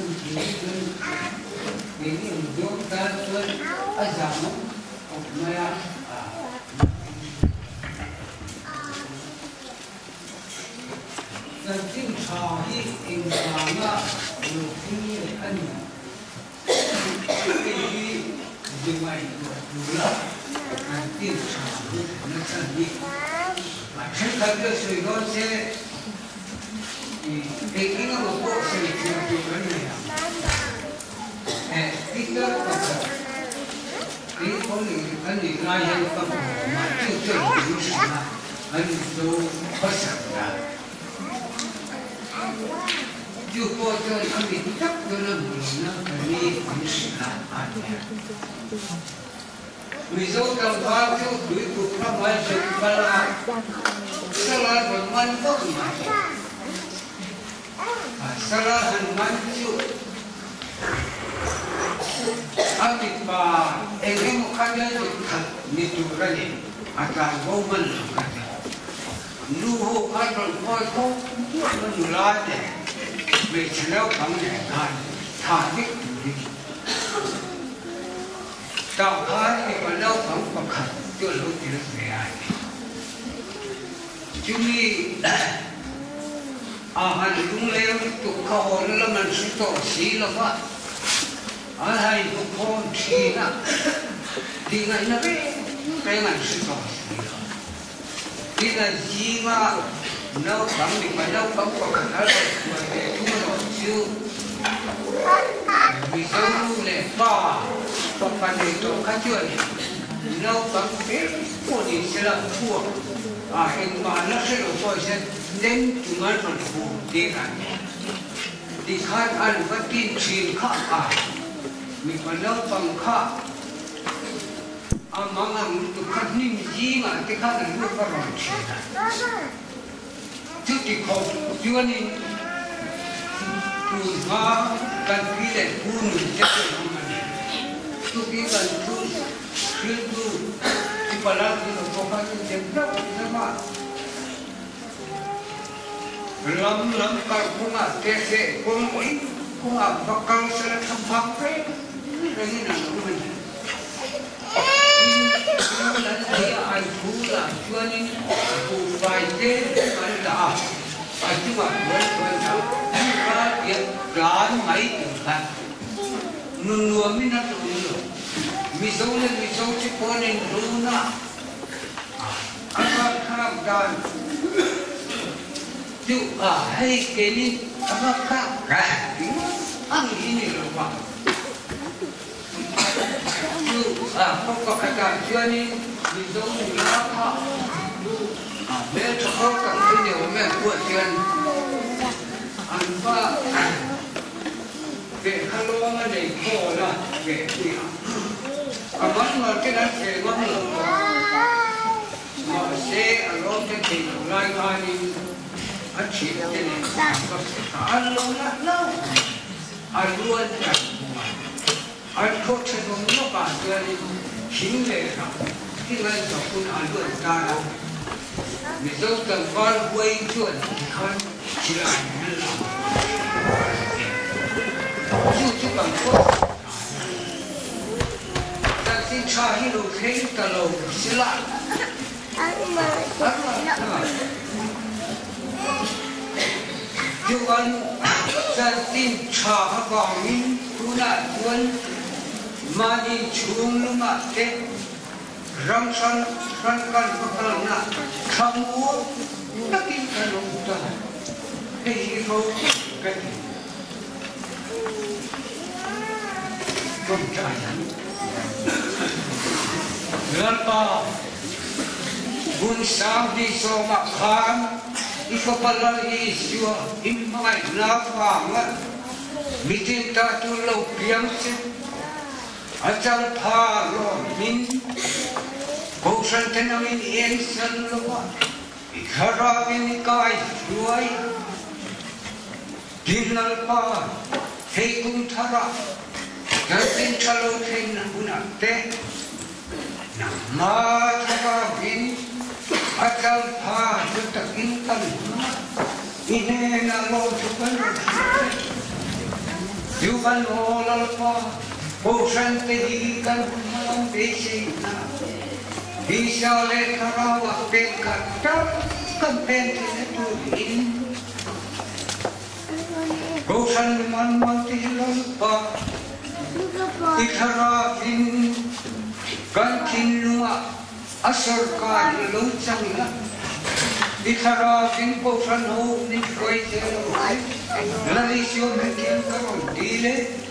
Thawnthu hi chuan keini ang zawng tan chuan a zahmawm khawp mai a. Chanchin tha hi engvanga lo thleng nge a ni? Hei hi zingaihtuah tura chanchin tha lo thlenna chhan hi a thenkhat chu a sawi dawn se eng eng emaw pawh sawi thiam tur an nei ang. Peter pakhat keipawh a nih lai hian ka hmu mah chu chuan min hrilh a, an zo hmasak dan. Chu pawh chuan a mit tak chuan a hmu lohna ka ni min hrilh a, a ti a. Mizo tlangval chu tuikuk ramah zuk kal a, sala rawn man vak mai. A sala han man chu a mipa eng emaw kha hian zuk khat ni tur a ni, a tlanbo hman lo kha chu. Nu ho kha rawn hawi khawp khawp a nula te hmeichhe naupang nen khan tha vek turin tah khan mipa naupang pakhat chu a lo tel ve a ni. Chumi a han lungleng lutuk kha hawn lam an hre tawh si lo va, an han inhmukhawm thin a, tih ngaihna reng reng an hre tawh si lo. Tin a zinga naupang mipa naupang pakhat a rawn hruai ve thung erawh chu Mizo nu leh pa fapa nei tawh kha chuan naupang ber pawh ni sela chhuak a engmah la hre lo pawh hian lem tum an rawn hum tir a ni. Tikhan an va tin thin kha a mipa naupang kha A mang ang lutuk kha hnim zingah te khan an lut a rawn thin a. Chuti khawp chuanin tun hma kan pi leh pu nun te chu an awm a ni. Chuti kan thu hriltu chi pala chu lo pawh khan in dem hlauh hlauh a. Lam lam kalphungah te hleh kawng kawngah va kal sela thlaphang reng rengin an awm a ni. Tin, an ei a, an phul ah chuanin buhfai tlem an dah a, a chungah puan chu an dah a, ral piah tlan mai tur kha nu nuamin a tum lo. Mizo leh Mizo chu pawnin run a, a rapthlak dan chu a hei keini a rapthlak ang hi ni lo va. Chu a khaw pakhatah chuanin Mizo nula kha a hmeltha khaw tak chu ni awm em pawh chuan an va lehkha lawng a nei khawl a lehpui a, a man ten an feh ngam lo tawh. Mahse a lawm te thei lo lai khanin a thian te nen an va feh ta an lo la hlauh mai. A luan kan hmu a, an khaw thenawm lawkah chuanin thing leh hrang hi ngaihtuah hun a luan tan a, Mizo tlangval huai chuan tikhan silai an la chu chu kan khaw chhuah ta a ni. Chanchin tha hi lo thleng ta lo sila a ruat ta. Chuan chanchin tha avangin tunah chuan mahni chhung lumah te ram hran hran kan va kalna thlamuang takin kan awm ta. Hei hi ropui ka ti. Tawngtai ang. Lalpa, hun sang bi sawmah khan i fapa Lal Isua in hmangaihna vanga mitin ta tur lo piang che a changpha lawmin Kohhran te nangin en san lova i thlarauin i kai hruai. Tin Lalpa, hei kum tharah chanchin tha lo thlenna hunah te nangmah thlavangin a tlangpha chu takin kan hmu a, i hnenah lawmthu kan rawn hrilh che. Kan aw Lalpa, Kohhran te hi kan hun hmalam beiseina Tisa leh Thlarauah pen khat tak kan pen theihna turin Kohhran man man te hi Lalpa i Thlarauin kan thinlungah a sawrkar hi lo chang la, i Thlarauin Kohhran ho min hruai zel ang che. Lalisio hmingin ka rawn dil e.